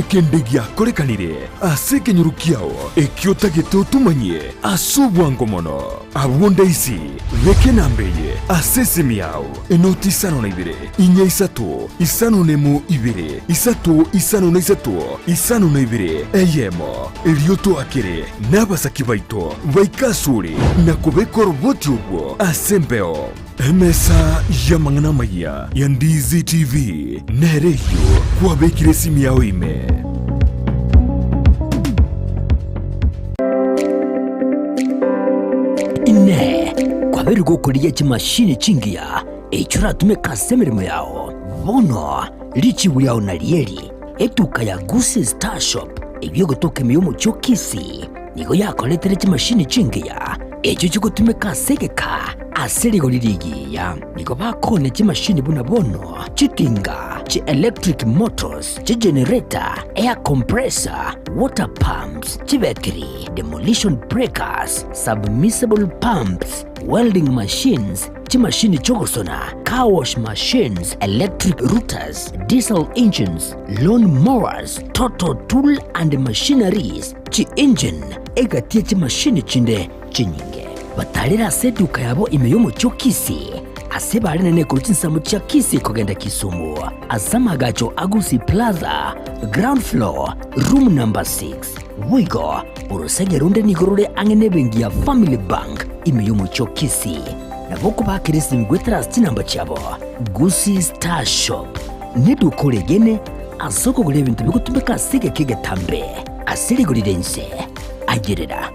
Onye kende giakorekanire ase ekenyoro kiao ekio otagete otomanyie ase obwango mono, abwo ndaisi beka enamba eye ase esimi yao, enoti isano na ibere, inya isato, isano na emo ibere, isato isano na isato, isano na ibere, eyemo, erio toakere nabasaki baito baike asore na kobeka oroboti orwo ase embeo. Emesa y'amang'ana amayia ya Ndizi TV nere eyio kwabekire esimi yao ime. Inee! Kwabeire gokorigia chimashini chingiya echio oratumeke ase emeremo yao? Bono richibu riao narieri, Etuka ya Gusii Star Shop eyio egotoka ime y'omochie o Kisii, nigo yakoretire chimashini chingiya echio chigotumeka ase egeka ase rigori rigiya. Nigo bakoonia chimashini buna bono chitinga, chi electric motors, chigenerator, air compressor, water pumps, chibetiri, demolition breakers, submersible pumps, welding machines, chimashini chi'ogosona, car wash machines, electric routers, diesel engines, lawn mowers, total tool and machineries, chi'engine, egati ye chimashini chinde chinyinge. Batarire ase eduka yabo ime y'omochie o Kisii, ase bare nene korwa chinsemo chia Kisii kogenda Kisumu, ase amaagacho a Gusii Plaza, ground floor, room number 6. Boigo, orosege ronde nigo rore ang'e nebenki ya Family Bank ime y'omochie o Kisii. Nabo okobakera esimi goetera ase chinamba chiabo, Gusii Star Shop neduka oregene ase okogora ebinto bigotumeka ase egeka egetambe ase rigori ri'ense. Ayerera.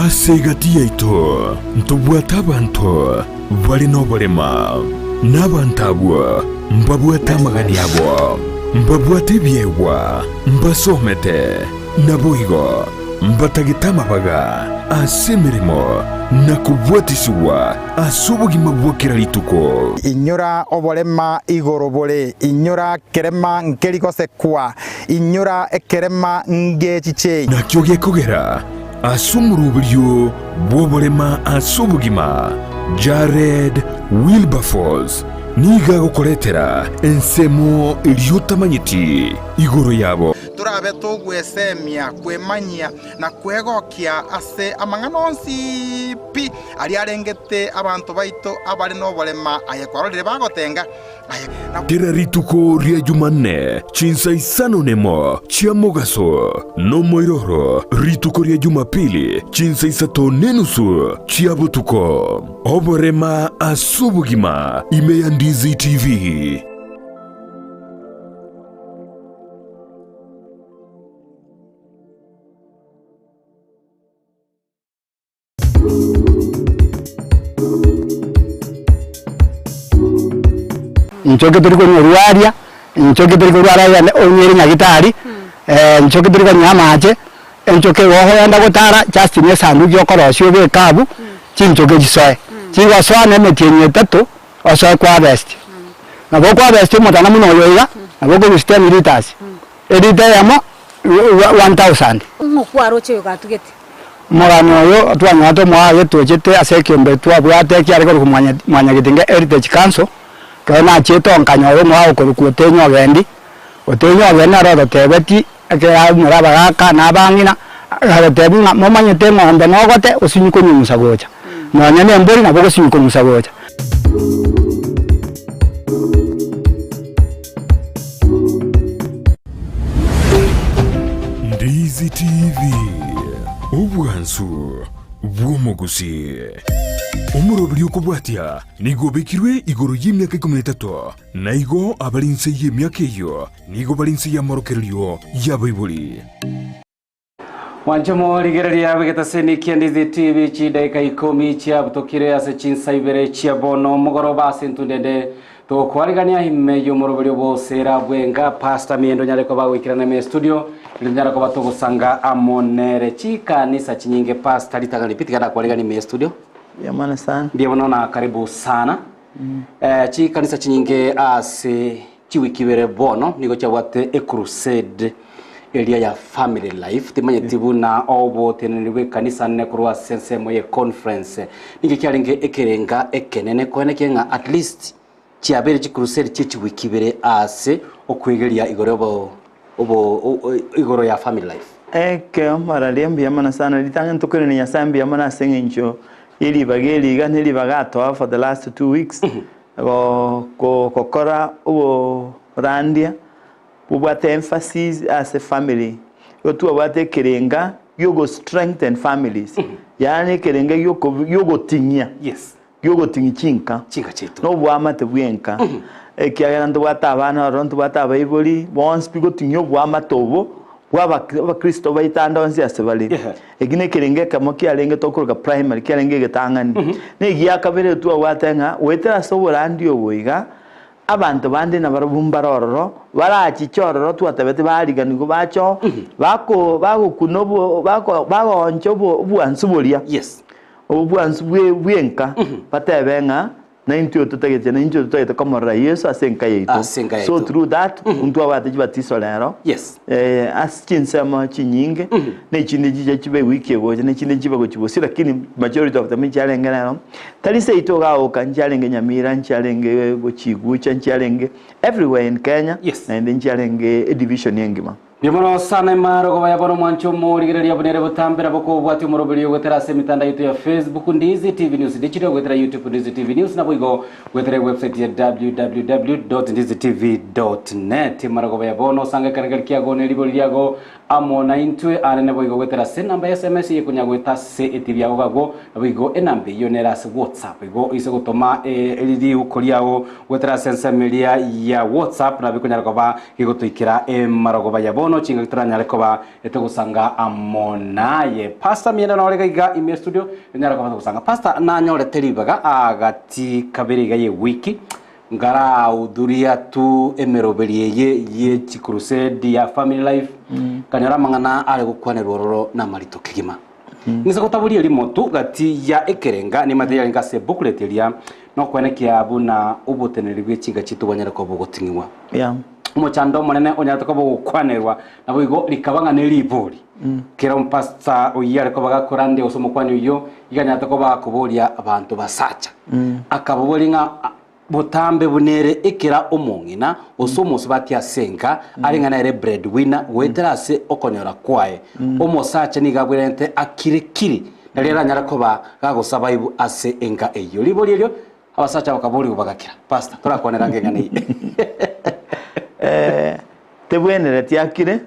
Ase egati yaito ntobwate abanto bare noborema, na abanto abwo mbabwate amagani abo, mbabwate ebiegwa, mbasomete, naboigo mbatagete amabaga ase emeremo na kobwatisigwa ase obogima bwa kera rituko. Inyora oborema igoro bore, inyora kerema nkeri gosekwa, inyora ekerema ngechiche. Nakio gekogera ase omoroberio bw'oborema ase obogima, Jared Wilberforce nigo agokoretera ensemo eria otamanyeti igoro yabo. Torabe togwesemia, kwemanyia, na kwegokia ase amang'ana onsi pi aria arengete abanto baito abare noborema, aye kwarorire bagotenga, aye na. Kera rituko ria Jumanne chinsa isano nemo chia mogaso, nomoiroro rituko ria Jumapili chinsa isato nenusu chia botuko. Oborema ase obogima ime ya Ndizi TV. Nchoke tori konywa orwaria, nchoke tori korwara aye onyere nyagitari, nchoke tori konywa amache, enchoke igo okoyenda gotara just na esanduki okorosia obeke abwo, chinchoke chisoe. Chigosoa na emetienyi etato, osoe koharvest. Nabo okoharvest omotana buna oyo iga, nabo okorusia ten litres, elita eyemo 1000. Ng'o kwaroche oyo gatugete? Omogani oyo twanyorete omoaye tochete ase ekiombe twabwate ekiare korokwa Mwanya Mwanyagetinge Heritage Council, ekero nachiete oo nkanyora omoaye okorokwa Otenyo Ogendi, Otenyo Ogendi nere ototebetie ekero aumera abagaka na abang'ina, agatotebia ng'a momanyete eng'ombe nogote osinye konyung'usa gocha, nonya na embori nabo ogosinyi kong'usa gocha. Ndizi TV, obwansu bw'omogusii. Omoroberi okobwatia nigo obekirwe igoro y'emiaka ikomi na etato, na igo abare inse y'emiaka eyio nigo bare inse y'amorokererio y'abaibori. Mwanche morigereria bw'egetaseni kia Ndizi TV chidaika ikomi chiabutokire ase chinsa ibere chia bono mogoroba ase entundende tokwarigania ime y'omoroberio bw'osera bwenga Pastor Miendo nyare koba goikerana ime studio rinde nyare koba togosanga amo nere chikanisa chinyinge Pastor ritang'ani pi tiga nakwarigania ime studio. Mbuya mono sana. Mbuya mono na karibu sana. Eh, chikanisa chinyinge ase Chiwiki ibere bono nigo chiabwate ecrusade eria ya family life. Timanyeti buna oboteneneri bw'ekanisa nene korwa ase ensemo ye conference. Ninki kiarenge ekerenga ekenene koenekia ng'a at least Chiabeire chikuruseri chie chiwiki ibere ase okwegeria igoro yobo obo igoro ya family life. Ekero mararia mbuya mono sana, ritang'ani tokoirania Nyasae mbuya mono ase eng'encho ye ribaga eri iga ne ribaga atoa for the last 2 weeks gokora oborandia bobwate emphasis ase family. Igo twabwate ekerenga giogo strengthen families, yaani ekerenga giogoting'ia giogoting'ia chinka Chinka chiaito. na oboamate bw'enka, ekiagera ntobwate abana ororo, ntobwate abaibori, bonsi pi goting'ia oboamate obo bwa abakristo baito ande onsi ase bare. Eki nekerengo ekemo kiarenge tokoroka primary, kiarenge egetang'ani. Na egia kabere twabwate ng'a goetera ase oborandi obo iga, abanto bande nabarabwo mbare ororo, barachiche ororo twatebete bariganigwe bache oo, bako bagokuna obo bako bagooncha obo obwansu boria. Obwansu bw'enka, batebe ng'a naintwe oyo totagete, naintwe oyo totagete komorora Yeso ase enka yaito. Ase enka So yaito. through that, ntwabwate chibatiso rero, Yes. ase chinsemo chinyinge, na echinde chicha chibe ewiki egocha, na echinde chibe gochia bosio, lakini majority of them nchiarenge rero, tari seito iga oka, nchiarenge Nyamira, nchiarenge gochigucha, nchiarenge everywhere in Kenya, Yes. naende nchiarenge edivision engima. Mbuya mono sana emarogoba ya bono mwanche omorigereria buna ere botambe nabo kobwatia omoroberio goetera ase emitandao yaito ya Facebook Ndizi TV News Digital goetera YouTube Ndizi TV News naboigo goetera ewebsite ya www.ndizitv.net emarogoba ya bono osange ekerengerio kiago ne ribori riago amo naintwe are naboigo goetera ase enamba ya SMS ekonya goeta ase etibi yago gagwo naboigo enamba eyio nere ase WhatsApp igo oise gotoma riuko riago goetera ase ensemo eria ya WhatsApp nabo ekonyara koba Gegotoikera emarogoba ya bono, chingaki toranyare koba togosanga amo naye. Pastor Miendo nore iga iga ime studio, tonyare koba togosanga. Pastor, nanyorete ribaga agati kabere iga ye wiki, nkarahudhuria tu emeroberi eye ye chikrusade ya family life, nkanyora amang'ana are gokwanerwa ororo namarito kegima. Ng'ise gotaboria erimo tu gati ya ekerenga nemate yarenge ase booklet eria, nokwenekia buna oboteneneri bwe chinka chiaito bwanyare koba bogoting'igwa. Yeah. Omochando omonene onyarete koba ogokwanerwa, naboigo rikaba ng'a neribori. Kera omopastor oyio are koba gakorande gose omokwani oyio, iga anyarete koba akoboria abanto basacha. Akababoria ng'a botambe buna ere ekera omong'ina gose omosubati ase enka are ng'a nere breadwinner goetera ase okonyora kwaye. Omosacha nigo abwenerete akire kiri nario aranyare koba gagosaba aibu ase enka eyio. Ribori erio Abasacha bakaborigwa bagakira, Pastor, torakwanera ange eng'ana eye. Eh, tebwenereti akire,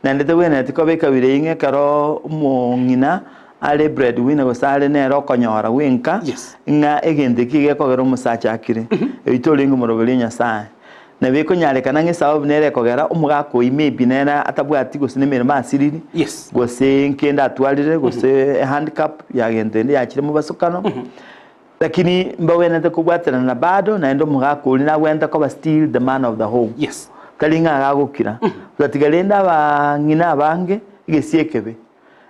naende tebwenereti koba ekabira eyio ng'a ekero omong'ina are breadwinner gose are nere okonyora bwenka, Yes. ng'a egento ekio gekogera omosacha akire. Oyio torenge omoroberi o Nyasaye. Nabo ekonyarekana ng'a esababu nere ekogera omogaka oyio maybe nere atabwati gose na emeremo asiriri, Yes. gose nkende atwarire, gose ehandicap ya gento ende yachire mobasokano. Lakini mbagwenerete kobwaterana na bado, naende omogaka oria nagwenerete koba still the man of the home. Yes. Tari ng'a agagokira. Otatiga rende abang'ina abange egesie ekebe.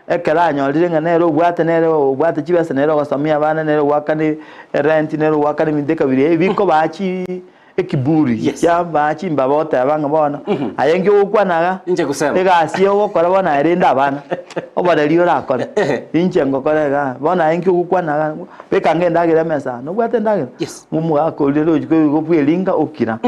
Ekero anyorire ng'a nere obwate nere obwate chibesa nere ogosomia abana nere ogoakana erent nere ogoakana ebinto ekabira ebi bikobaa chi ekiburi Yes. kiabaa chimbaba oteba ng'a bono aye nki ogokwana iga Inche gosema. egasi eye ogokora bono aye rende abana oboreri orakore inche ngokora igaa bono aye nki ogokwana iga beka ange endagera emesa aa nobwate endagera Yes. omogaka oria roche koigwa bweringa okira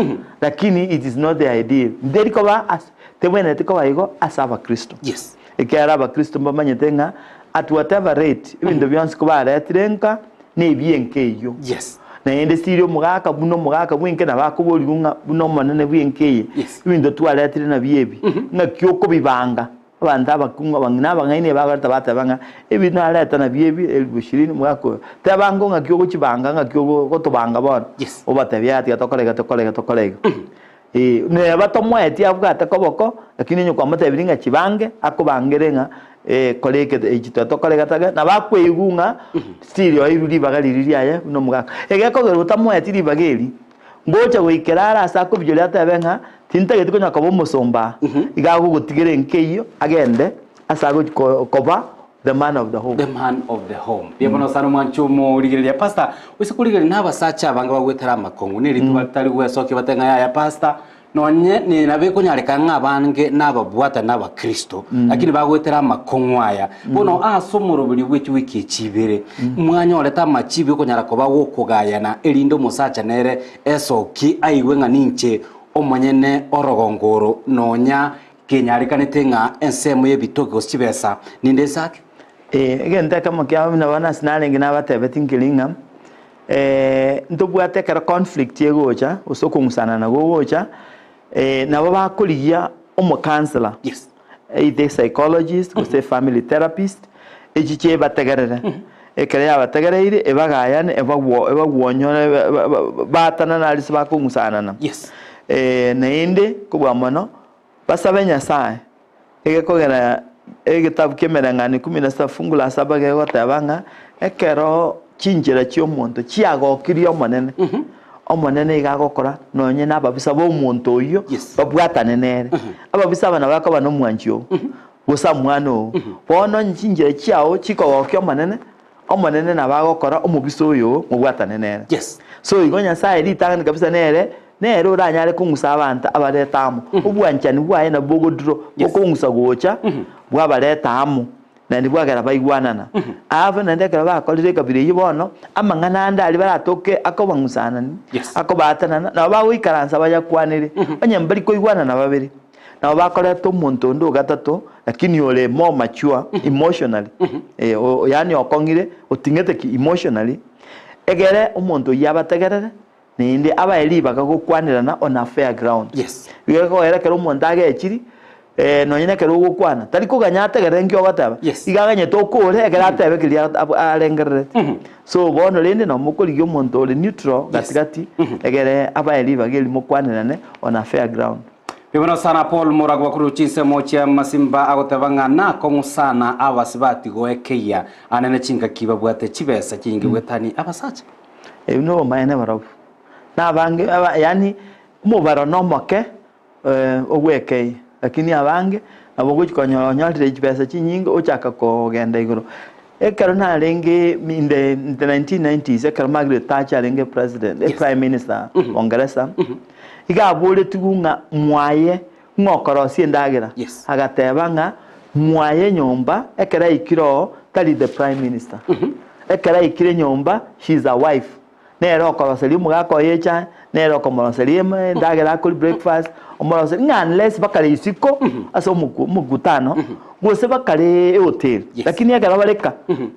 lakini it is not the ideal nteri koba ase tebwenereti koba igo ase abakristo Yes. ekiagera abakristo mbamanyete ng'a at whatever rate ebinto bionsi kobaretire nka na ebi'enka eyio. Yes. Naende siri omogaka buna omogaka bw'enka nabo akoborigwa ng'a buna omonene bw'enka eye, Yes. ebinto twaretire nabio ebi, ng'aki okobibanga? Abanto abakungu abang'ina abang'aini ebakoreta bateba ng'a ebi nareta nabio ebi elifu ishirini omogaka oyo, teba ango ng'aki ogochibanga ng'aki ogotobanga bono. Yes. Obatebia yaya tiga tokore iga tokore iga tokore iga. Ee, neba tomoeti abwate koboko, lakini onye kwamotebirie ng'a chibange, akobangere ng'a eh, kora eke echi tokore iga toge, nabo akweigwa ng'a still oeirwe ribaga riria riaye buna omogaka. Egekogera otamoeti ribaga eri, ngocha goikera are ase akobichoria atebe ng'a tintageti konya koba omosomba aa, iga agogotigera enka eyio agende ase agochi koba the man of the home. The man of the home. Mbuya mono sana omwanchi omorigereria pastor. Oise korigereria na abasacha abange bagwetera amakong'u ne rituko batari gwesokia batebe ng'a yaya pastor. Nonye ne nabo ekonyarekana ng'a abange nababwatani na abakristo, lakini bagoetera amakong'u aya. Bono ase omoroberi bwe chiwiki echi ibere, mwanyorete amachibi okonyara koba gokogayana erinde omosacha nere esokie aigwe ng'a ninche omonyene orogongo oro nonya kenyarekanete ng'a ensemo y'ebitoki gose chibesa ninde nsake. Ee, egento ekemo kiabo buna bono ase narenge nabatebeti nkeri ng'a ntobwate ekero conflict egocha gose okong'usanana gogocha, nabo bakorigia omocounselor, Yes. either a psychologist gose a family therapist, echi chibategerere. Ekero yabategereire ebagayane ebagwo ebagwonyore ba- ba- ba- baatanana aria ase bakong'usanana. Yes. Naende kobua mono, basabe Nyasaye, Egekogera egetabu ki'Emereng'anio ikomi na saba fungu la saba gegoteba ng'a ekero chinchera chi'omonto chiagokirie Omonene, Omonene iga agokora nonye nababisa b'omonto oyio Yes. babwatane nere. Ababisa aba nabo bakoba nomwanchi oo, gose omwana oo. Bono onye chinchera chiao chikogokia Omonene, Omonene nabo agokora omobisa oyo oo mobwatane nere. Yes. So igo Nyasaye ritang'ani kabisa nere Nere oranyare kong'usa abanto abarete amo. Obwanchani bwaye nabwo bogodiro bokong'usa gocha, bwabareta amo, naende bwagera baigwanana. Alafu naende ekero bakorire ekabira eyio bono, amang'ana ande aria baratoke akobang'usanani, akobaatanana, nabo bagoikaransa bayakwanere. Onye mbari koigwanana babere, nabo bakoreta omonto onde o gatato, lakini ore more mature emotionally, yaani okong'ire, oting'ete ki emotionally, egere omonto oyio abategerere, Naende abae ribaga gokwanerana on a fair ground. Yes. Igo ekogera ekero omonto agechiri, eh, nonye na ekero ogokwana, tari koganya ategerere nki ogoteba, Yes. iga aganyete okore ekero atebe keria ab- arengerereti. So bono rende nabo mokorigia omonto ore neutral Yes. gatigati, egere abae ribaga eri mokwanerane on a fair ground. Ribono sana Paul Moragwa korwa chinsemo chia Masimba agoteba ng'a nakong'u sana abasibati goekeyia anene chingaki babwate chibesa chinyinge goetania abasacha. Ebi nobomaene barobwo. Nabange aba yaani omobaro nomoke ogwekei, lakini abange nabo ogochi konyora onyorire chibesa chinyinge ochaka kogenda igoro. Ekero narenge in the in the 1990s ekero Margaret Thatcher arenge president Yes. prime minister Ongeresa, iga aboretigwe ng'a mwaye ng'a okorosia endagera, Yes. agateba ng'a mwaye nyomba ekero aikire oo tari the prime minister. Ekero aikire nyomba she is a wife. Nere okoroseria omogaka oye echae, nere okomoroseria eme endagera akoria breakfast, omoroseria ng'a unless bakare isiko ase omoku omokutano gose bakare ehoteli. Yes. Lakini ekero bare ka,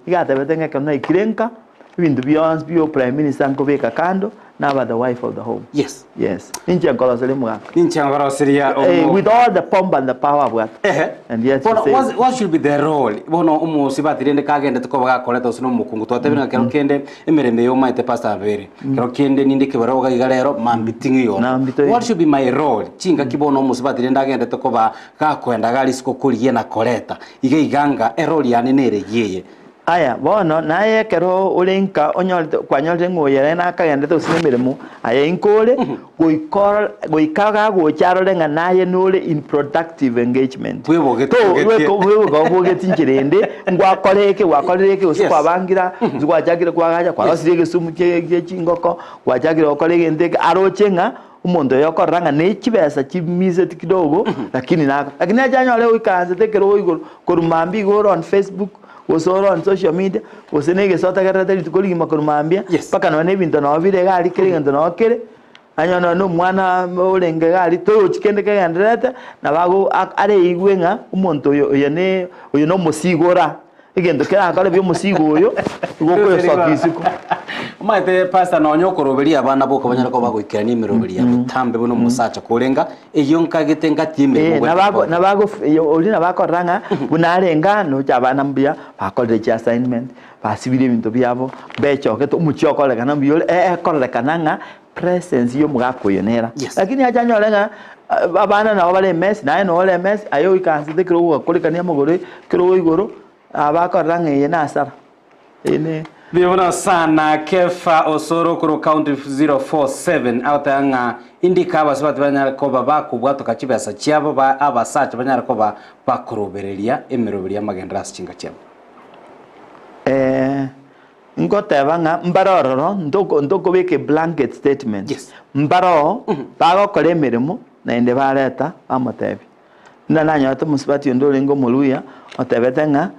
iga atebete ng'a ekero naikire nka, ebinto bionsi bia oprime minister nkobeka kando, naba the wife of the home. Yes. Yes. Ninche nkoroseria omogaka. Ninche nkoroseria Eh, omo- with all the pomp and the power abwate. Ehe. And yet she Bono, says- what's- what should be the role bono omosibati rende kagendete koba gakoreta gose na omokungu twatebire ng'a kero kende emeremo eye omaete pastor abere kero kende ninde ekebarua iga iga rero mambi ting'o igo Mambi toigo. what should be my role chingaki bono omosibati rende agendete koba gakoenda iga risiko korigia na koreta iga iga nga erole yane nere eye Aya, bono naye ekero ore nka onyorete kwanyorire ng'a oyo ere nakagendete gose nemeremo, aye inka ore, goika oro goika gagocha arore ng'a naye nore in productive engagement. Bwebogete To bogetie. bweko bweboka obogeti nchera ende, ngwakora eke gwakorire eke gose Yes. kwabangira aa, gose gwachakire kwagacha kwarosirie egesumu kie gie chingoko, gwachakire gokora egento eke, aroche ng'a omonto oyo okorora ng'a ne chibesa chimiseti kidogo, lakini nako lakini ache anyore oikaransete ekerogo igoro, korwa mambia igo ore on facebook, gose ore on social media, gose na egese otegererete rituko rigima korwa mambia, Yes. mpaka nonye na ebinto noo bire iga aria kera egento noo kere, onye nonye na omwana orenge iga aria torochi kende kegendererete, nabo ago areigwe ng'a omonto oyo oyo ne oyo na omosigo ora, egento kerakore buya omosigo oyo, igo okoyosokia isiko. Omanyete pastor nonye okoroberia abana boka banyare koba bagoikerania emeroberi ya botambe buna omosacha korenga Eyio nkagete ngati emeremo Eh, goeta nabago bono. nabago oria nabo akorora ng'a buna arenge aa nocha abana mbuya bakorire chiassignment, basibire ebinto biabo, mbechogete omochie okorekana mbuya ore, eh ekororekana ng'a presence ya omogaka oyo nera. Yes. Lakini ache anyore ng'a abana nabo bare emesi, naye noo ore emesi, aye oikansete ekero ogokorikania amagoro ekerogo igoro, abakorora ng'a eye nasara. Ene. Mbuya mono sana Kefa Osoro korwa county 047 agoteba ng'a indika abasubati banyare koba bakobwatoka chibesa chiabo ba abasacha banyare koba bakorobereria emeroberi y'amagenderero ase chinka chiabo. Eh, ngoteba ng'a mbare ororo ntoko ntokobeka eblanket statement. Yes. Mbare oo bagokora emeremo. Naende bareta, bamotebia, Buna nanyorete omosubati onde orenge Omoluya, otebete ng'a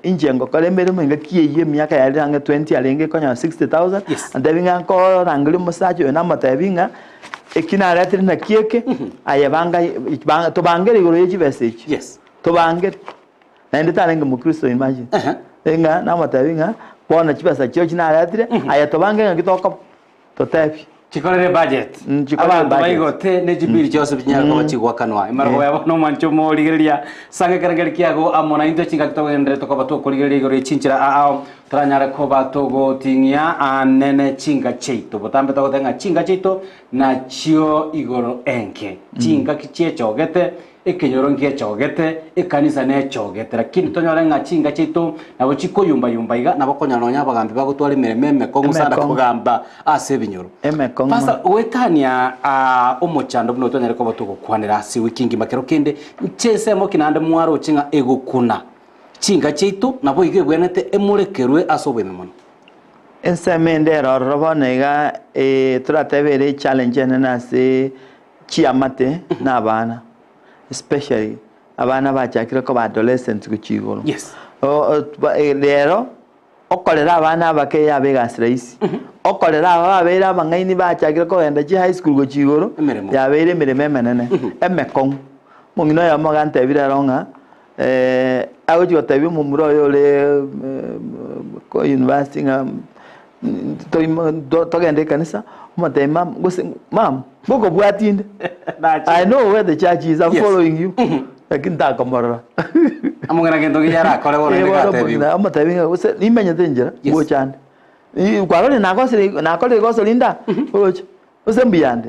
inche ngokora emeremo engaki eyio emiaka yarire ang'e 20 arenge konyora 60,000, Yes. antebi ng'a nkorangeria omosacha oyo namotebi ng'a eki naretire naki eke, aye banga banga tobangere igoro ye chibesa echi. Yes. Tobangere. Naende tarenge mokristo imagine. Ehe. Ng'a namotebi ng'a bono chibesa chiao naretire, aye tobange ng'aki tokoba. Totebie. Chikorere budget. Mm, chikorere Abanto budget. baigote ne chibiri chionsi chinyare koba chigwakanwa. Emaroko yabo nomwancho omorigereria sange ekerengeri kiago amo naintwe chingaki togenderere tokoba tokorigereria igoro ye chinchera ao toranyare koba togoting'ia anene chinga chiaito. Botambe togoteba ng'a chinga chiaito nachio igoro enke. Chingaki chiechogete Ekenyoro ngiechogete, ekanisa nechogete, lakini tonyore ng'a chinka chiaito nabo chikoyumba-yumba iga, nabo okonyora nonya abagambi bagotwara emeremo emekong'u sana Emekong'u. kogamba ase ebinyoro. Emekong'u. Pastor, goetania ah, omochando buna otonyare koba togokwanera ase ewiki engima kero kende, nche ensemo ki naende mwaroche ng'a egokuna chinka chiaito nabo igo ebwenerete emorekerwe ase oboime mono? Ensemo ende ere ororo bono iga eh, toratebe ere echallenge enene ase Chiamate na abana especially abana bachakire koba adolescents gochia igoro. Yes. Rero okorera abana abake yaba egasi rahisi, okorera aba babeire abang'aini bachakire kogenda chi high school gochia igoro Emeremo. yabeire emeremo emenene emekong'u. Omong'ina oyomo iga antebire ero ng'a agochia gotebia omomura oye ore university ng'a togende ekanisa, omotebia mum gose mum ngokobwatia inde, I know where the church is, I'm following you, lakini takomorora. Among'ina gento ngiya arakore bono Eh, inde bono gatebiwa. omong'ina omotebia ng'a gose nimenyete enchera, Yes. ngocha ande. Kwarorire nagosire nakorire igoso rinde aa, oroche, gose mbuya ande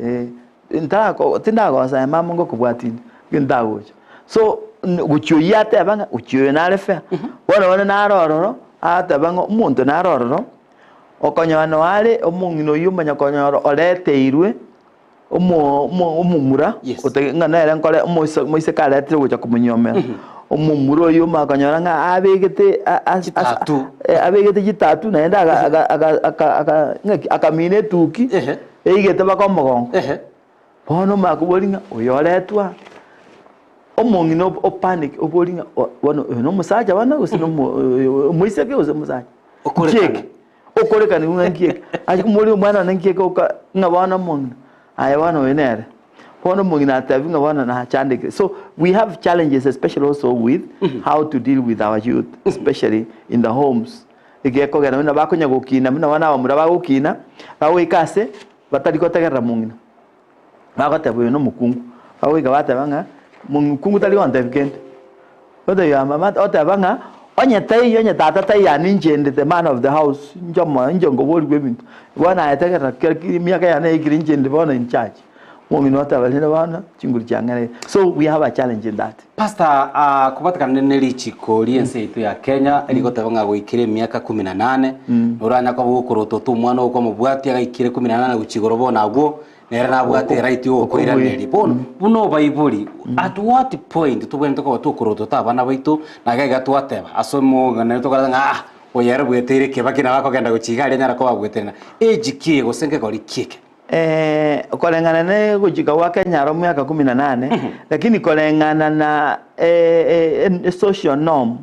eh, ntarako tindagosa aye mama ngokobwatia inde, lakini ntagocha. So, gochia oyio ateba ng'a gochia oyo nare fair, bono bono nare ororo, ateba ng'a omonto nare ororo, okonyora noyo are omong'ina oyio omanya konyora oreteirwe omo omo omomura Yes. otagete ng'a nere nkore omoisa omoiseke aretire gocha komonyuomera, omomura oyio omanye konyora ng'a abegete a- as- as- Chitatu. abegete chitatu naende aga aga aga aka aka ng'aki akamina etuki, Ehe. eigete mpaka omogongo. Ehe. Bono omanye koboria ng'a oyo oretwa aa, omong'ina o panic oborie ng'a bono oyo na omosacha bono gose na omo omoiseke gose omosacha? Okorekana. Nkieke, okorekana ng'a nkieke. Aye komoria omwana one nkieke oka ng'a bono omong'ina, aye bono oyo nere. Bono omong'ina atebiwa ng'a bono nachandekire. So we have challenges especially also with how to deal with our youth especially in the homes. Egekogera buna bakonya gokina buna bono abamura bagokina, bagoika ase batari gotegerera mong'ina. Bagoteba oyo nomokungu, bagoika bateba ng'a mokungu tari gontebia kende. Gotebia mama oteba ng'a onye taiyo onye tata taiyo aye ninche inde the man of the house, inche omo inche nkoborigwa ebinto. Bono aye tegerera kera ki emiaka yane yaikire inche inde bono in charge. Omong'ina oteba rende bono chinguru chiang'ereire. So we have a challenge in that. Pastor, ah, kobwatekana ne richiko ri'ense yaito ya Kenya rigoteba ng'a goikera emiaka kumi na nane, noranya koba gokorotota omwana oo kwamobwatia agaikire kumi na nane gochia igoro bono abwo nere nabwate eright yogokoiraneria. Bono buna obaibori, at what point tobwenerete koba tokorotota abana baito na iga iga twateba ase omong'ina tokoreta ng'a ah oyo ere bweteire ekebaki nabo akogenda gochia iga aria anyare koba agweterena. Age ki eye gose nkegori ki eke? Koreng'ana ne gochika gwa Kenya aro miaka kumi na nane, lakini koreng'ana na social norm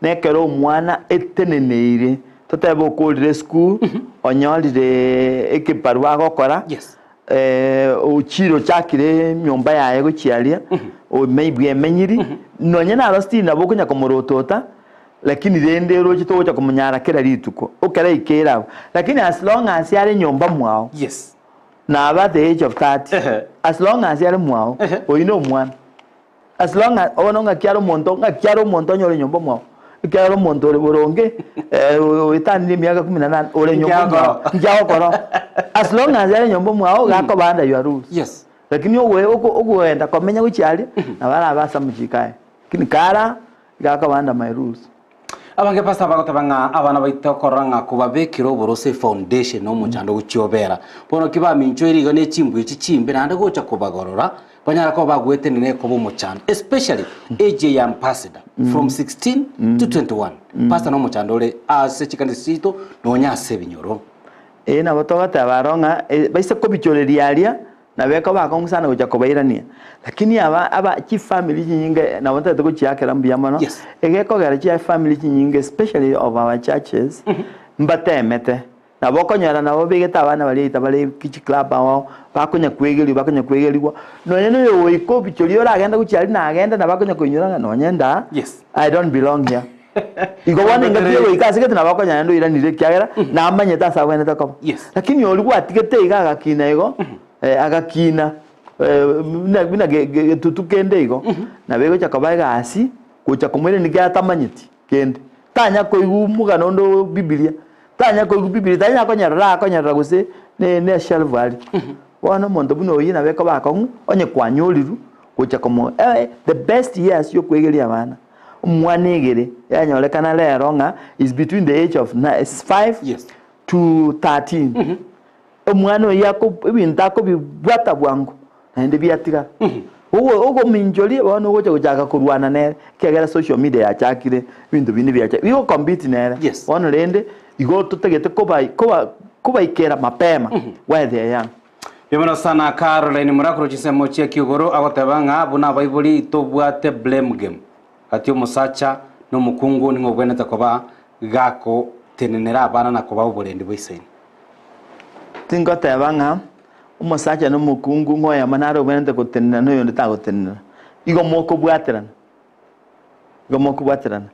nekero omwana eteneneire, totebe okorire esukuru, onyorire ekebarua agokora, Yes. ochire ochakire enyomba yaye gochia aria, maybe emenyiri, nonye naro still nabo okonya komorotota, Lakini rende oroche togocha komonyara kera rituko, okera ekeira abwo. Lakini as long as are nyomba mwao, Yes. naba at the age of 30, Ehe. as long as are mwao, Ehe. oyio na omwana. As long as, bono ng'aki are omonto, ng'aki are omonto onyore nyomba mwao. Ekiagera omonto ore boronge, oetanire emiaka kumi na nane, ore nyomba mwao, Nkiagokora. nkiagokora. As long as are nyomba mwao, gakoba under your rules. Yes. Lakini ogoe oko ogoenda komenya gochia aria, nabo arabe ase amachiko aye. Lakini kara Iga akaba under my rules. Abange pastor bagoteba ng'a abana baito okorora ng'a kobabekire oborose efoundation na omochando gochia obera. Bono ki baminchoire iga ne chimbwa echi chimbe naende gocha kobagorora banyare koba bagwetenena ekoba omochando especially age eye ya ambassador from 16 to 21 pastor na omochando ore ase chikanisa chiaito nonya ase ebinyoro. Ee nabo togoteba aro ng'a baise kobichoreria aria. Nabo ekoba akong'u sana gocha kobairania. Lakini aba aba chifamiri chinyinge nabo ntagete gochiakera mbuya mono, Yes. egekogera chifamiri chinyinge especially of our churches, mbatemete. Nabo okonyora nabo babegete abana baria aita bare chiclub ao ao, bakonya kwegeriwa bakonya kwegeriwa, nonye na oyo goika obicha oria oragende gochia aria nagende nabo akonya koinyora ng'a nonye ndaa, Yes. I don't belong here. Igo bono engaki egoika ase gete nabo okonyora naende oiranire ekiagera namanyete ase abwenerete koba. Yes. Lakini oria gwatigete iga agakina igo, agakina buna buna getutu kende igo, nabo egocha koba egasi gocha komoirania ekiagera atamanyeti kende. Tanya koigwa omogano onde o bibilia, tanya koigwa bibilia, tanya konyerora akonyerora gose ne ne eshelf aria. Bono omonto buna oyio nabo ekoba akong'u, onye kwanyorirwe gocha komo the best years yokoegeria abana. Omwana egere yanyorekana rero ng'a is between the age of 5 Yes. to 13. Omwana oyio ako ebinto akobibwata bwango naende biatigara. Ogo ogominchoria bono ogocha gochaka korwana nere ekiagera social media yachakire ebinto binde biacha bigo compete nere. Yes. Bono rende igo totagete koba koba kobaikera mapema while they are young. Mbuya sana Caroline Murakuru chinsemo chia kiugoro agoteba ng'a buna abaibori tobwate blame game gati omosacha na omokungu ning'o obwenerete koba gakotenenera abana na kobaa oborendi bwaisaine. Tingoteba ng'a omosacha na omokungu ng'a oyomo nare obwenerete gotenena na oyonde tagotenena. Igo mokobwaterana, igo mokobwaterana.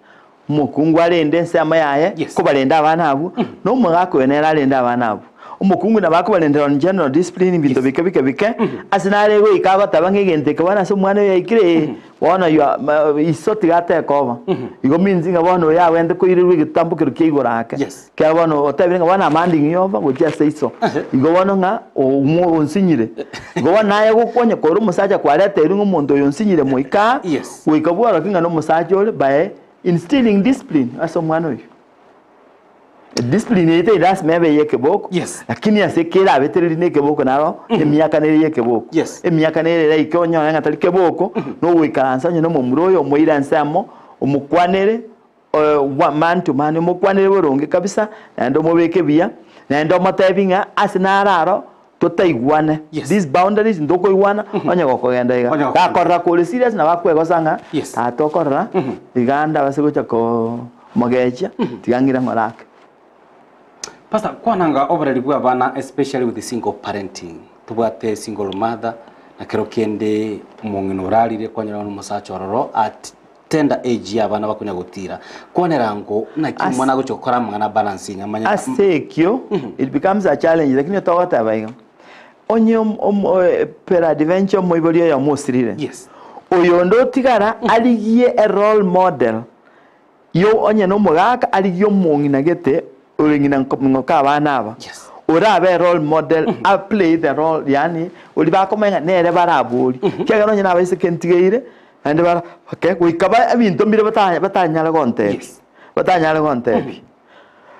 Omokungu arende ensemo yaye, Yes. kobarenda abana abwo, na omogaka oyo nere arende abana abwo. Omokungu nabo akobarendera on general discipline, ebinto bike bike bike, ase nare goika agoteba ng'a egento eke bono ase omwana oyo aikire ee, bono you are ma iso tiga ateke obo. Igo means ng'a bono oyo agwenerete koirerwa egetambokero kia igoro ake. Yes. Ekiagera bono otebire ng'a bono I'm handing you over gochia ase iso. Igo bono ng'a omo onsinyire. Igo bono naye gokonya kore omosacha kwareteirwe ng'a omonto oyo onsinyire moika aa, Yes. goika bworokie ng'a nomosacha ore by instilling discipline ase omwana oyio. Discipline eye teri lasima ebe eye ekeboko, Yes. lakini ase kerabetereri na ekeboko naro emiaka nere ya ekeboko. Yes. Emiaka nere eraike onyore ng'a tari keboko, nogoikaransa onye na omomura oyo omoire ensemo, omokwanere man to man, omokwanere boronge kabisa, naende omobeke buya, naende omotebi ng'a ase naro aro totaigwane, Yes. these boundaries ntokoigwana, onye gokogenda iga. Onye gokogenda. Gakorora kore serious nabo akwegosa ng'a Yes. tata okorora, iga ndabase gocha komogechia, tiga ng'ire ng'ore ake. Pastor, kwananga oboreri bwa abana especially with single parenting. Tobwate single mother, na kero kende omong'ina orarire kwanyora bono omosacha ororo at tender age ya abana bakonya gotira. Kwanera ngo naki As- omwana agochia gokora amang'ana balancing amanye Ase ekio, it becomes a challenge, lakini togoteba iga, onye om- om- eh, peradventure omoibori oyomo osirire, Yes. oyonde otigara arigie a role model yo onye na omogaka arigie omong'ina gete ore ng'ina nko- ng'oka abana aba Yes. orabe a role model a play the role yaani oria bakomanya ng'a nere barabori ekiagera onye nabaiseke ntigeire Naende bara okay, goika ba ebinto mbire bata batanyare gontebia, Yes. batanyare gontebia.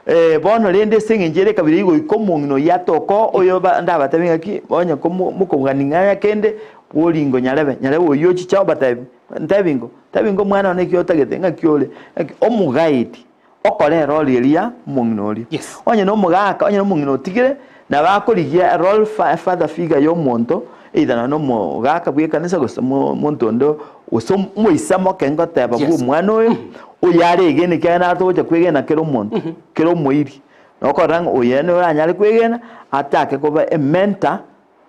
Eh, bono rende ase eng'encho ere ekabira eyio goika omong'ina oyio atoke oyo ba ndabatebie ng'aki, onye komo mokogani ng'a kende, boringo nyarebe, nyarebe oyio ochicha obatebi, ntebi ngo, ntebi ngo omwana one eki otagete, ng'aki ore, ng'aki omoguide. Okore erori eria omong'ina oria. Yes. Onye nomogaka, onye nomong'ina otigire, nabo akorigia erole fa father figure y'omonto, either nonye nomogaka bw'ekanisa gose mo monto onde gose omoisa moke ngoteba Yes. bwa omwana oyo, oyo aregene ekiagera naro togocha kwegena kera omonto, kera omoiri. Nokorora ng'a oyo ere oranyare kwegena, atake koba ementor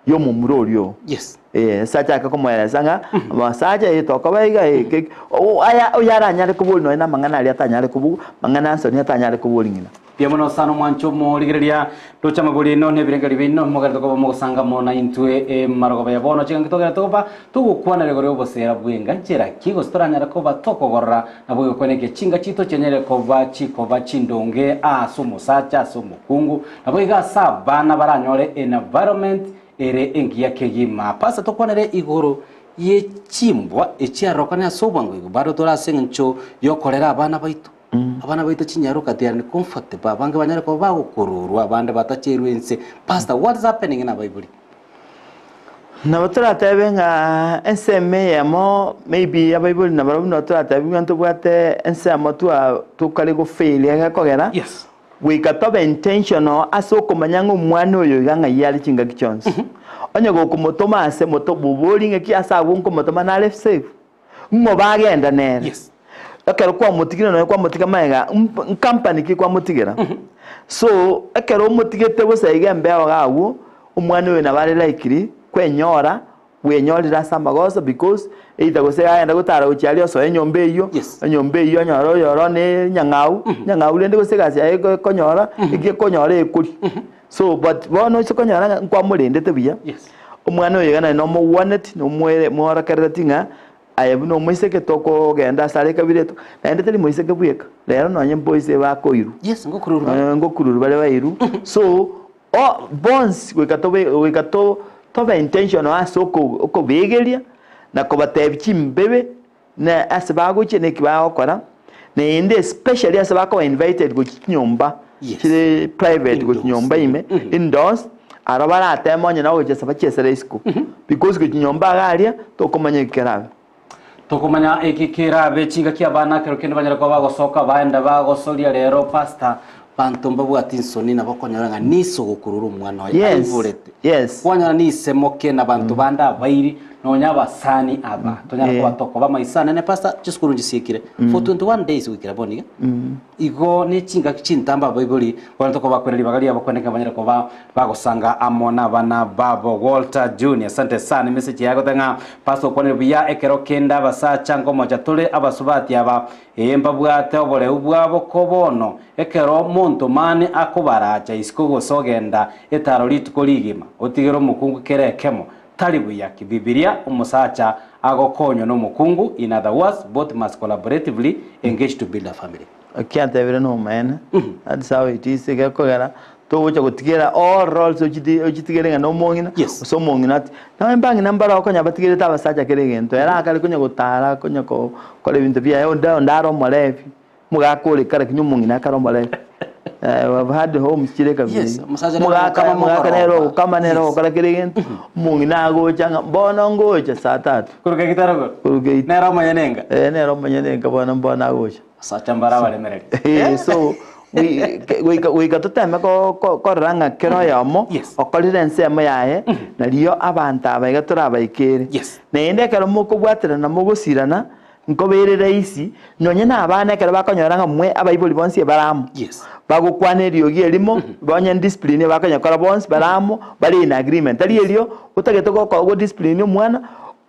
y'omomura oria oo. Yes. Eh, ase achake komoeresa ng'a abasacha eh tokoba iga eh ke o aya oyo aranyare koboria nonya na amang'ana aria atanyare kobugwa, amang'ana nsoni atanyare koboria ng'ina. Mbuya mono sana omwancho omorigereria roche amabori aino na ebirengeri biaino mogerete koba mogosanga amo naintwe emarogoba ya bono chiganki togerete koba togokwanera igoro y'obosera bw'enga nchera ki gose toranyare koba tokogorora nabo egokwana eke chinga chito chianyare koba chikoba chindonge ase omosacha ase omokungu Nabo iga ase abana baranyore environment ere engiya kegima. Pastor tokwanere igoro ye chimbwa echiarorokane ase obwango igo bado tore ase eng'encho yokorera abana baito. Abana baito chinyaroka they are uncomfortable abange banyare koba bagokororwa abande batacherwe inse. Pastor what is happening na abaibori? Nabo toratebe ng'a ensemo eyemo maybe abaibori nabarabwo nabo toratebe ng'a ntobwate ensemo twa tokare gofail egekogera Yes. Goika tobe intentional ase okomanya ng'a omwana oyo iga ng'ai are chingaki chionsi. Onye gokomotoma ase moto boborie ng'aki ase agwo nkomotoma nare safe? Ng'o bagenda nere? Yes. Ekero kwamotigire nonya kwamotiga magega mp- nkampani ki kwamotigera? So ekero omotigete bosa iga embeo iga agwo, omwana oyo nabo are likely kwenyora bwenyorire ase amagoso because either gose agenda gotara gochia aria osoe enyomba eyio, Yes. enyomba eyio onyore oyoro na enyang'au, enyang'au rende gose egasi yaye eko- ekonyora, eki ekonyora ekoria. So but bono ase okonyora ng'a nkwamorendete buya, Yes. omwana oyo iga naye nomogwaneti, nomoere mworokerereti ng'a aye buna omoiseke tokogenda ase are ekabira eto, naende tari moiseke bweka, rero nonye mboise bakoirwa. Yes, ngokururwa bare. Eh, ngokururwa bare bairwe. So, o bonsi goika tobe goika to tobe intentional ase oko okobegeria na kobatebia chimbebe na ase bagochia na eki bagokora, naende especially ase bakoba invited gochia chinyomba Yes. chire private gochia Indoors. nyomba ime, indoors, aro barateme onye nogochia bachiesere isiko, because gochia nyomba iga aria tokomanya eki kerabe. Tokomanya eki kerabe chingaki abana ekero kende banyare koba bagosoka baenda bagosoria rero pastor banto mbabwati nsoni nabo okonyora ng'a niso gokurura omwana oye Yes, aiborete yes. kwanyora nise moke na banto bande abairi nonya abasani aba tonyara Eh. koba tokoba maiso anene pastor chisukuru nchisiekire for 21 days goikera bono iga igo ne chingaki chintambe abaibori bono tokobakwera ribaga riabo kweneka banyare koba Bagosanga amo nabana babo. Walter Junior, asante sana emessage yaye goteba ng'a Pastor okwanire buya ekero kende abasacha nkomocha tore abasubati aba ee mbabwate oboreu bwabo ko bono ekero monto mani akobaracha isiko gose ogenda etaro rituko rigima otigere omokungu kera ekemo tari buya kibibiria omosacha agokonywa nomokungu in other words both must collaboratively engage to build a family. Ekiatebire nomaene, that's how it is, egekogera togocha gotigera all roles ochiti ochitigere ng'a nomong'ina, Yes. gose omong'ina ati, nonye mbang'ina mbare okonya batigerete abasacha kera egento, ere akare konya gotara konya ko kora ebinto biaye, onde onde are omorebi, omogaka ore kare lakini omong'ina akare omorebi. we have had homes chire kabisa Yes, iga. omosacha nere Omogaka ogokama omogaka nere mogoroba. ogokama nere Yes. ogokora kera egento, omong'ina agocha ng'a mbono ngocha saa tatu. Koruga egetarogoro Koruga egetarogoro. nere omonyene enga Eh, nere omonyene enka bono mbono agocha. Abasacha mbare abaremereri. Eh, so goi- ke- goika goika toteme ko- ko- korora ng'a kera oyomo Yes. okorire ensemo yaye nario abanto aba iga torabaikere. Yes. Naende ekero mokobwaterana mogosirana nkobeire rahisi nonye na abana ekero bakonyora ng'a mwe abaibori bonsi ebare amo. Yes. Bagokwana eriogi erimo, onye discipline bakonyekora bonsi bare amo bare in agreement. Tari erio otagete goko go discipline omwana,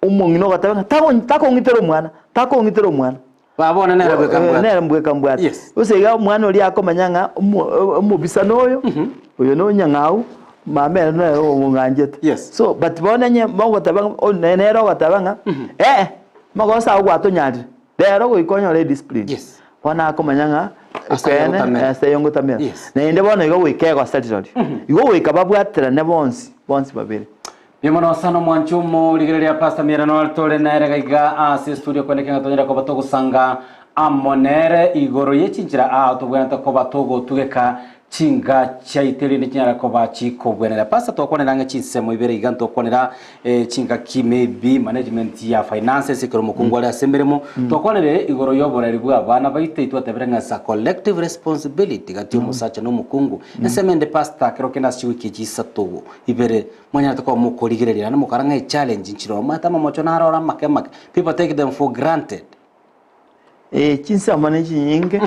omong'ina ogoteba ng'a tago takong'itera omwana, takong'itera omwana. Baba one nere bweka mbwate. Nere mbweka mbwate. Yes. Gose iga omwana oria akomanya ng'a omo- omobisa noyo, oyo nonyang'au, mama ere nere omong'anchete. Yes. So but bono onye mogoteba ng'a o- ne- nere ogoteba ng'a eh, magoso ago gwatonyarire, rero goika onyore ediscipline. Yes. Bono akomanya ng'a Ase aye ekeene ngotamera. ase aye ngotamera. Yes. Naende bono igo goika egosa rirorio. Igo goika babwaterane bonsi, bonsi babere. Mbuya mono sana omwanchi omorigereria Pastor Miera tore nere gaiga ase estudio kweneke ng'a tonyare koba togosanga amo nere igoro ye chinchera aa tobwenerete koba togotugeka chinga chiaito erinde chinyare koba chikobwenera. Pastor twakwanera ang'e chinsemo ibere iga ntokwanera eh, chingaki maybe management ya finances ekero omokungu are ase emeremo twakwanere igoro y'oboreri bwa abana baito twatebire ng'a is a collective responsibility gati y'omosacha na omokungu. Ensemo ende Pastor kero kende ase chiwiki echi isato ibere Mwanyarete koba mokorigereria naende mokora ng'a echallenge nchire omanyete amamocho naro ore amake amake, people take them for granted. Eh, chinsemo ne chinyinge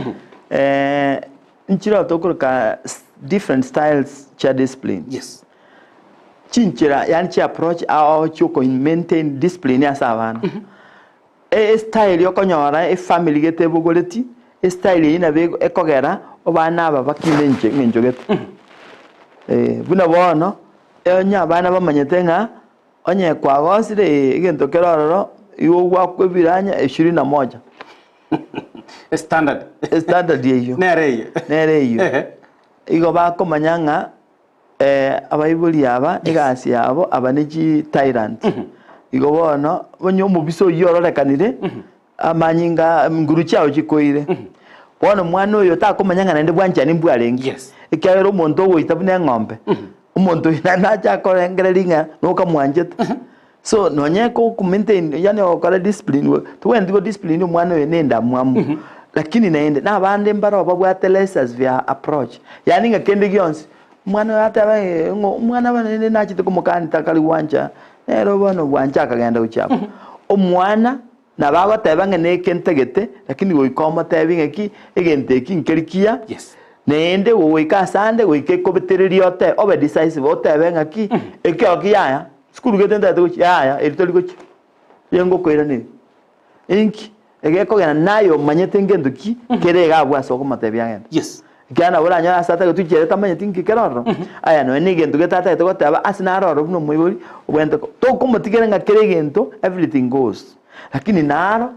eh, nchire tokoroka different styles chia discipline. Yes. Chinchera yaani chi approach ao chioko maintain discipline ase abana. Estyle okonyora efamily gete ebogoreti, estyle eyio nabo ekogera abana aba bakine inche eng'encho gete. Buna bono, onye abana bamanyete ng'a onye kwagosire ee egento kere ororo, igo ogwakwa ebiranya ishirini na moja. Estandard. Estandard eyio. Nere eyio. Nere eyio. Igo bakomanya ng'a Abaibori aba egasi yabo aba ne chi tyrant. Igo bono onye omobisa oyio ororekanire, amanyinga nguru chiao chikoire. Bono omwana oyo takomanya ng'a naende bwanchani mbwarenge. Yes. Ekiagera omonto ogoita buna eng'ombe, omonto oyio naende nache akorengereria ng'a nokamwanchete. So nonye ko maintain yaani ogokora discipline, tobwenereti go discipline omwana oyo na endamwamu. Lakini naende nabande mbaro babwate laissez faire approach, yaani ng'a kende gionsi omwana oyo ateba eh, ng'o omwana bono rende nachete komokani takari gwancha, nere bono bwancha akagenda gochia abwo. Omwana nabo agoteba ng'a neke ntagete, lakini goika omotebi ng'aki egento eki nkeri kiya, Yes. naende gogoika asande goika ekobetereria ote obe decisive otebe ng'aki, ekio ki yaya, sukuru gete ntagete gochia yaya eri tori gochia, riria ngokoiraneria. Inki egekogera naye omanyete ngento ki kere iga abwo ase okomotebia agende? Yes. Ekiagera nabo oranyore ase atagete gochia tamanyeti nki kere ororo. Aya nonya na egento gete atagete goteba ase naro ororo buna omoibori obwenerete ko tokomotigera ng'a kera egento everything goes. Lakini naro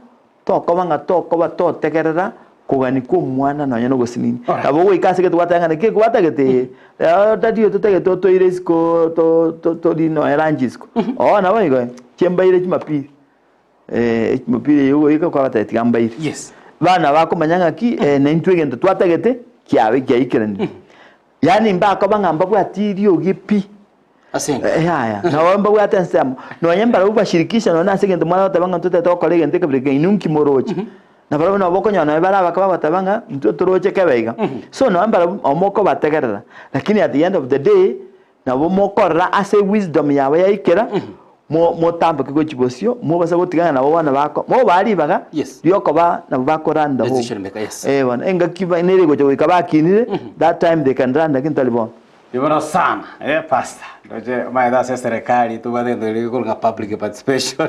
tokoba ng'a tokoba totegerera kogania kwa omwana nonya na ogosinini. Alright. Nabo ogoika ase egento gwateba ng'a naki ekwatagete ee, rero daddy ototagete otoire isiko to- to- tori nonya lunch isiko. Oo nabo igo eh, chimbaire jumapili. Eh, Jumapili eye ogoika kwabatebia tiga mbaire. Yes. Bana bakomanya ng'aki eh, naintwe egento twatagete kiabe kiaikeranire. Yaani mbakoba ng'a mbabwati riogi pi. Ase enka. Eh, yaya nabo mbabwate ensemo nonye mbarabwo bashirikisha nonye ase egento mwana goteba ng'a ntotagete gokora egento ekebire eke inwe nki moroche. Na barabwo nabo okonyora nonye bare abake bagoteba ng'a intwe toroche kebe iga. So nonye mbarabwo omokobategerera lakini at the end of the day Nabo mokorora ase wisdom yabo yaikera, mo- motamboke gochia bosio, mobasa gotigana nabo bono bako mobaa ribaga Yes. riokoba nabo bako run the home. Decision maker, yes. Eh bono engaki ba- nere gocha goika bakinire, that time they can run lakini tari bono. Ribono sana, eh, pastor. Ndoche omanyete ase eserekari tobwate egento keria gekorwa ng'a public participation.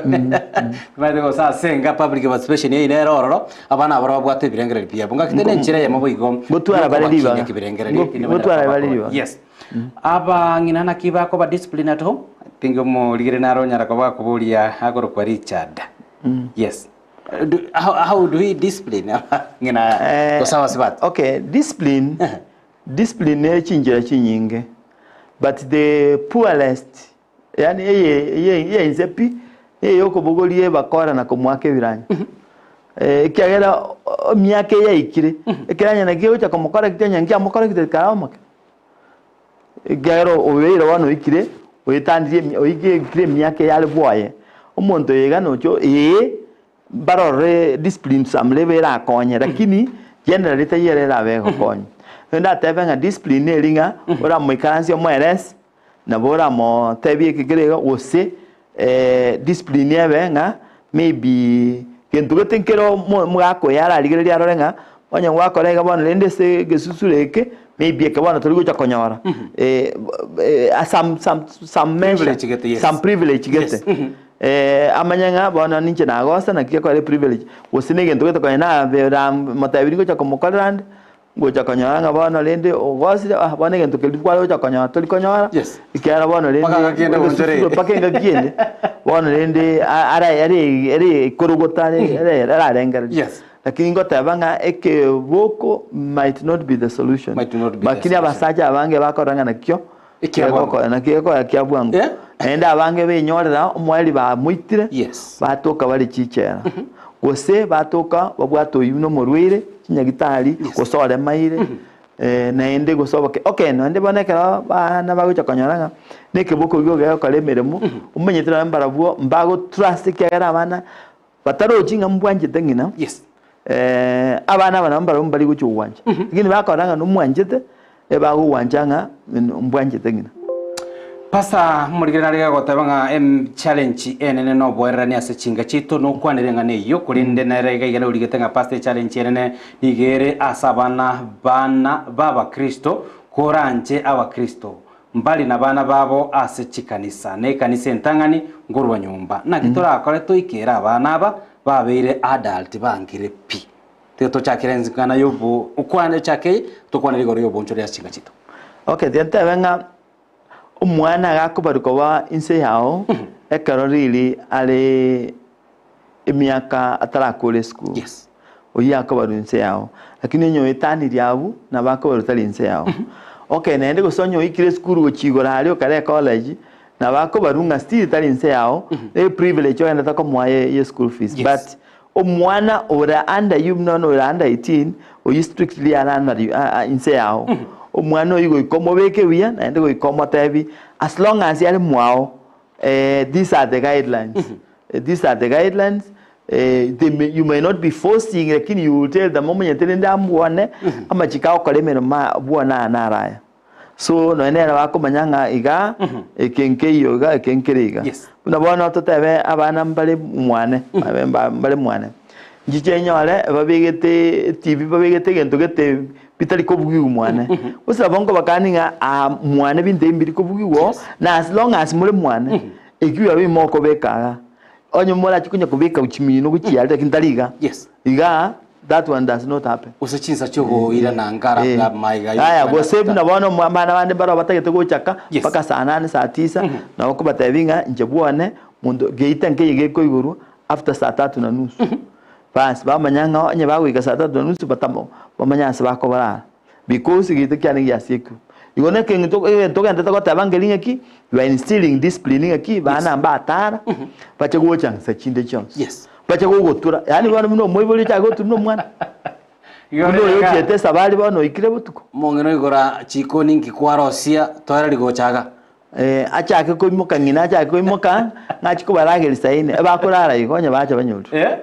Omanyete gose ase enka public participation eyio nere ororo, abana abwo babwate ebirengererio biabo. Ngaki tene enchera eyemo boigo, Ngotwara bare yokobakinia ribaga. kibirengererio, Ngo- erinde banyare ngotwara koba bare bakoro. ribaga. Yes. Abang'ina naki bakoba discipline at home? I think omorigere naro onyara koba akoboria akorokwa Richard. Yes. Do, how, how do we discipline abang'ina Eh, gose abasubati? okay discipline discipline nere chinchera chinyinge but the poorest yani eye eye eye inse pi eye yokobogoria ebakora na komoaka ebiranya Eh, ekiagera o- o- emiaka eye yaikire ekeranya naki egocha komokora kianya nkiamokorekire kare omoke Ekiagera obeire bono oikire, oetandirie emi oikire emiaka eyare bwoye, omonto oyo iga nocha ee, mbarorore discipline some level erakonye lakini generally taiyo ere erabe egokonya. Rende ndatebe ng'a discipline neri ng'a oramoikaransie omoerese, nabo oramotebie eke kere iga gose discipline ebe ng'a maybe gento gete nkere omo omogaka oyo ararigereria arore ng'a onye gwakora iga bono rende ase egesusuro eke maybe eke bono tori gocha konyora some some some measure Privilege gete, yes. some privilege gete Yes, mhm. Amanye ng'a bono ninche nagosa naki gekogera eprivilege gose na egento gete konya nabera motebirie ngocha komokorera ande. Ngocha konyora ng'a bono rende ogosire, ah bono egento keria kware gocha konyora tori konyora, Yes. ekiagera bono rende Mpaka engaki ende egesusuro gonchorere. mpaka engaki ende, bono rende a- ara are are ekorogota are are ararengereria. Yes. Lakini ngoteba ng'a ekeboko might not be the solution. Might not be the Lakini solution. abasacha abange bakora ng'a nakio, Ekia bwango. gekoko nakio gekogera kia bwango. Yeah. Naende abange benyorera omoerio bamoitire, Yes. batoka bare chichela. Gose batoka babwate oyio buna omorwaire, chinyagitari, Yes. gose oremaire, naende gose oboke. Okay, naende bono ekero abana bagocha konyora ng'a na ekeboko igo gegokora emeremo, omanyete nonye mbarabwo mbago trust ekiagera abana batarochi ng'a mbwanchete ng'ina, Yes. abana aba nabo mbarabwo mbari gochia gogwancha. Lakini bakora ng'a nomwanchete, ebagogwancha ng'a mbwanchete ng'ina. Pastor omorikire nare gagoteba ng'a em challenge enene noboererani ase chinka chiaito nokwanire eng'ana eyio korende nere iga iga norigete ng'a pastor echallenge enene nigo ere ase abana bana b'abakristo koranche abakristo mbari nabana babo ase chikanisa na ekanisa entang'ani nkorwa nyomba naki torakore toikere abana aba babeire adult bangire pi tiga tochakere eng'ana yobo okwane ochake tokwanere igoro y'obonchoreri ase chinka chiaito. Okay, tiga ntebe ng'a Omwana agakobarwa koba inse yao ekero riri are emiaka atarakora esukuru. Yes. Oyio akobarwa inse yao. Lakini onye oetanirie abwo, nabo akobarwa tari inse yao. Okay, naende gose onye oikire esukuru gochia igoro aria okare ecollege, nabo akobarwa ng'a still tari inse yao, ne privilege ogenderete komoa ye ye school fees. Yes. But omwana ore under you buna bono ore under 18, oyio strictly are under you inse yao. Omwana oyio goika omobeke buya naende goika omotebi as long as are mwao these are the guidelines, these are the guidelines. They may, you may not be forcing lakini you will tell them omonyete rende ambwane amachiko agokora emeremo aa bwane aya naro aya. So nonye nere bakomanya ng'a iga eke nkeiyo iga eke nkere iga. Yes. Buna bono totebe abana mbare mwane babe mba- mbare mwane, nchiche nyore babegete etibi babegete egento gete bitari kobugiwa mwane, gose nabo nkobakani ng'a aa mwane binto ebi mbiri kobugiwa na as long as more mwane, ekio biaba imokobeka igaa. Onye morache konya kobeka chimino gochia aria lakini tari iga. Yes. Igaa that one does not happen. Gose chinsa chiogoirana nkara Eh. buna maiga Aya gose buna bono mwa- abana bande mbaro batagete gochaka Yes. mpaka saa nane saa tisa nabo okobatebia ng'a inche bwane monto geita nkeiyo gekoigorwa after saa tatu na nusu. Bas bamanya ng'a onye bagoika saa tatu na nusu batamo bamanye ase bakobarara. Because egento kiane giasiekirwe. Igo na ekeng'encho egento ogenderete goteba nkeri ng'aki, you are instilling discipline ng'aki, bana mbatara, bache gocha nsa chinde chionsi. Yes. Bache gogotura, yaani bono buna omoibori ochake gotura buna omwana. Igo Buna oyo rega. ochiete esabari bono oikire botuko. Omong'ina oigora chikoni nki kwarosia toereri gocha iga. Eh, achake koimoka ng'ina achake koimoka, ng'achi kobarageria saa ine, ebakorara igo onye bacha banyorwe. Eh,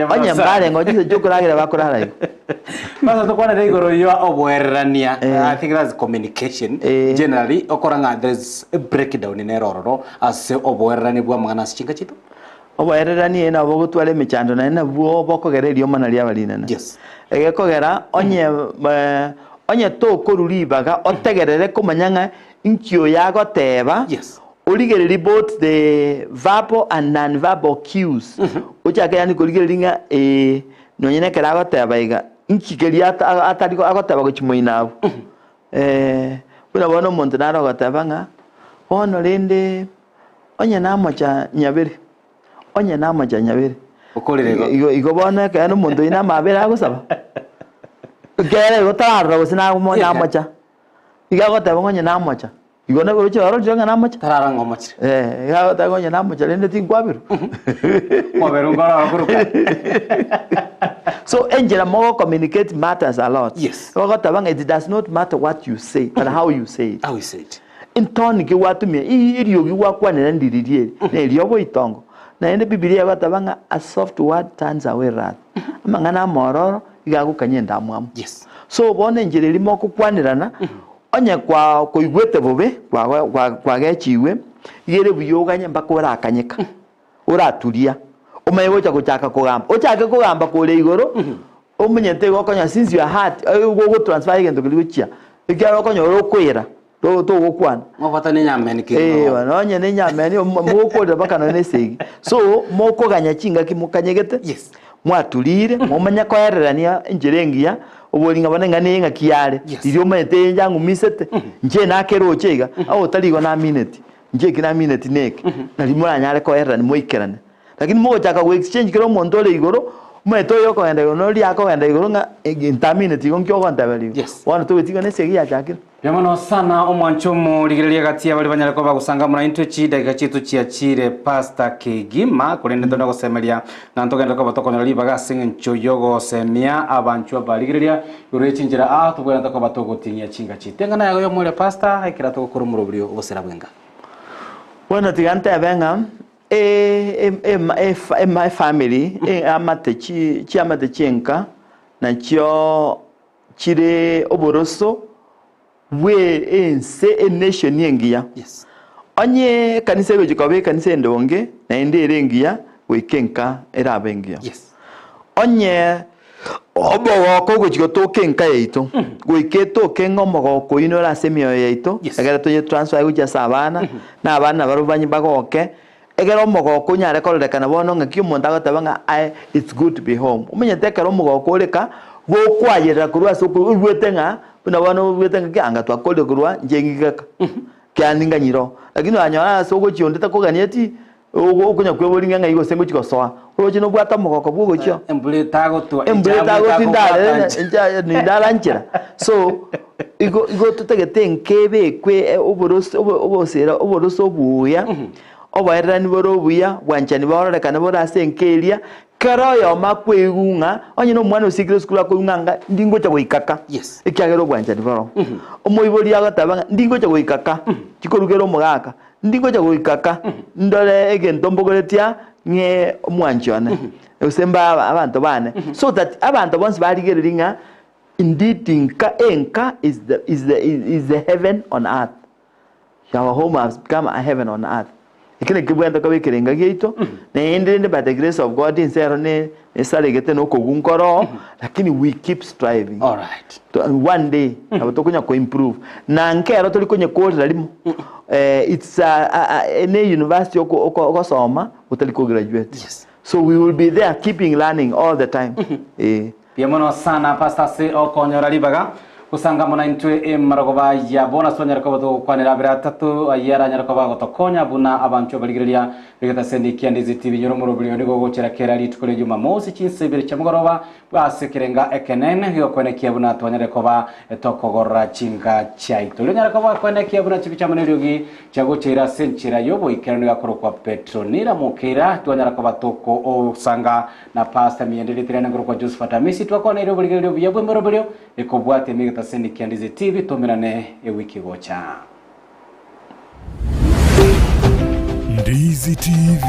Onye mbarenge oche chinsa chiokoragera bakorara igo. Sasa tokwanere igoro ya oboererania Eh. I think that's communication Eh. generally okora ng'a there's a breakdown nere ororo ase oboererania bwa amang'ana ase chinka chiaito. Oboererania eye nabo bogotwara emechando naende nabwo bokogera eriomana riaba rinene. Yes. Egekogera onye eh, onye tokorwa ribaga otegerere komanya ng'a inki oyo agoteba, Yes. Origererie both the verbal and non-verbal cues. Ochake yaani korigereria ng'a ee nonye na ekero agoteba iga, inki keria ata atari agoteba gochia moino abwo. Buna bono omonto nare ogoteba ng'a, bono rende onye namocha nyabere, onye namocha nyabere, Okorire igo. igo igo bono ekeene omonto oyio namabere agosaba? Ekere igo tararora gose nago namocha, igo agoteba ng'a onye namocha. Igo nabo oroche ororire ng'a namoche? Tarara ng'a omochire. Eh, iga agoteba onye namoche rende tinkwaberwa. Mobere nkorora okoruka. So enchera mogo communicate matters a lot. Yes. Bagoteba ng'a it does not matter what you say but how you say it. How you say it. Intoni ki gwatumia i- eriogi gwakwanera ndiriria eri na erio oboitongo. Naende Bibilia egoteba ng'a a soft word turns away wrath. Amang'ana amororo iga agokanya endamwamu. Yes. So bono enchera eria mogokwanerana Onye kwakoigwete bobe, kwagechigwe, iga ere buya oganye mpaka orakanyeka, oraturia, omanye gocha gochaka kogamba. Ochake kogamba kore igoro, omonyete igo okonyora since your heart, igo ogotransfer egento keria gochia, ekiagera okonyora okoira, togokwana. Mobwatane enyameni kegima Eh, bono. bono onye na enyameni mogokorera mpaka nonye na esegi. So, mokoganya chingaki mokanyegete, Yes. Mwaturire, momanye koererania enchera engiya, oboring'a bono eng'ana eye ng'aki yare, Yes. riria omanyete eye inche ang'umisete, inche nakeroche iga, ao otari igo namineti, inche eki namineti neke, nari moranyare koererania moikerane. Lakini mogochaka go exchange kera omonto ore igoro, omanyete oyo okogenda igoro na oria akogenda igoro ng'a ege ntamineti igo nki ogonteberia igo. Yes. Bono togotiga na esegi yachakire. Mbuya mono sana omwancho omorigereria gati y'abaria banyare koba bagosanga amo naintwe chidakika chiaito chiachire Pastor kegima korende ntore gosemeria ng'a ntogende koba tokonyora ribaga ase eng'encho y'ogosemia abanchwa abarigereria igoro ye chinchera aa tobwenerete koba togoting'ia chinga chiaito. Eng'ana yago y'omoerio Pastor ekero togokora omoroberio obosera bw'enga. Bono tiga ntebe ng'a efamiri eamate chiamate chi'enka nachio chire oboroso bwe ense enation engiya. Yes. Onye ekanisa egochia koba ekanisa endonge naende ere engiya goika enka erabe engiya. Yes. Onye omogoko ogochia gotoka enka yaito goika etoke ng'a omogoko oyio nore ase emioyo yaito Yes. ekero toye transfer gochia ase abana na abana barobwo banye bagoke Ekero omogoko onyare kororekana bono ng'aki omonto agoteba ng'a aye it's good to be home. Omanyete ekero omogoko ore ka, gokwayerera korwa ase oko oigwete ng'a buna bono oigwete ng'aki anga twakorire korwa inche ng'igeka, kiani nganyire oo. Lakini wanyora ase ogochia onde takoganieti, ogo okonya kweboria ng'a ng'ai gose ngochia gosoa, oroche nobwate omogoko bwa ogochia oo. Embura etagotwa, Embura enchara etagotwa etakobwata indare nche. incha nindara nchera. So, igo igo totagete nkebekwe oboroso obo obosera oboroso obuya, oboererani bore obuya, bwanchani bororekane bore ase enka eria, kera oyomo akoigwa ng'a onye na omwana osikire esukuru akoigwa ng'a nga ndi ngocha goika ka, Yes. ekiagera obwanchani boro. Omoibori agoteba ng'a ndi ngocha goika ka, chikorugera omogaka, ndi ngocha goika ka, ndore egento mbogoretie aa. Ng'ee omwanchi one, gose mbae abanto bane, so that abanto bonsi barigererie ng'a indeed nka enka is the, is the, is the heaven on earth. Our home has become a heaven on earth. Eki nakio kebwenerete koba ekerenga giaito, naende rende by the grace of God ense ero ne esaregete na okogwa nkoroo, lakini we keep striving. Alright. To- One day nabo tokonya ko improve na nkero tori konya korera rimo eh, it's a, a, a, ne university oko- oko- ogosoma otari ko graduate Yes. so we will be there keeping learning all the time eh. Mbuya mono sana Pastor ase okonyora ribaga gosanga amo naintwe emarogoba ya bono ase twanyare koba togokwanera abere atato ayio aranyare koba agotokonya buna abanchwa barigereria begetaseni kia Ndizi TV. Nyora omoroberio nigo ogochera kera rituko ria Jumamosi chinsa ibere chia mogoroba ase ekerenga ekenene giokwenekia buna twanyare koba tokogorora chinka chiaito. Riria onyare koba gakwenekia buna chibicha amo neriogi chiagocheire ase enchera y'oboikeranu igakorokwa Petronila Mokeira twanyara koba tokosanga Na Pastor Miende ritirane nkorokwa Josephat Amisi twakwaneire oborigereria obuya bw'emeroberio ekobwatia emigetaseni kia Ndizi TV tomerane ewiki egocha. Ndizi TV.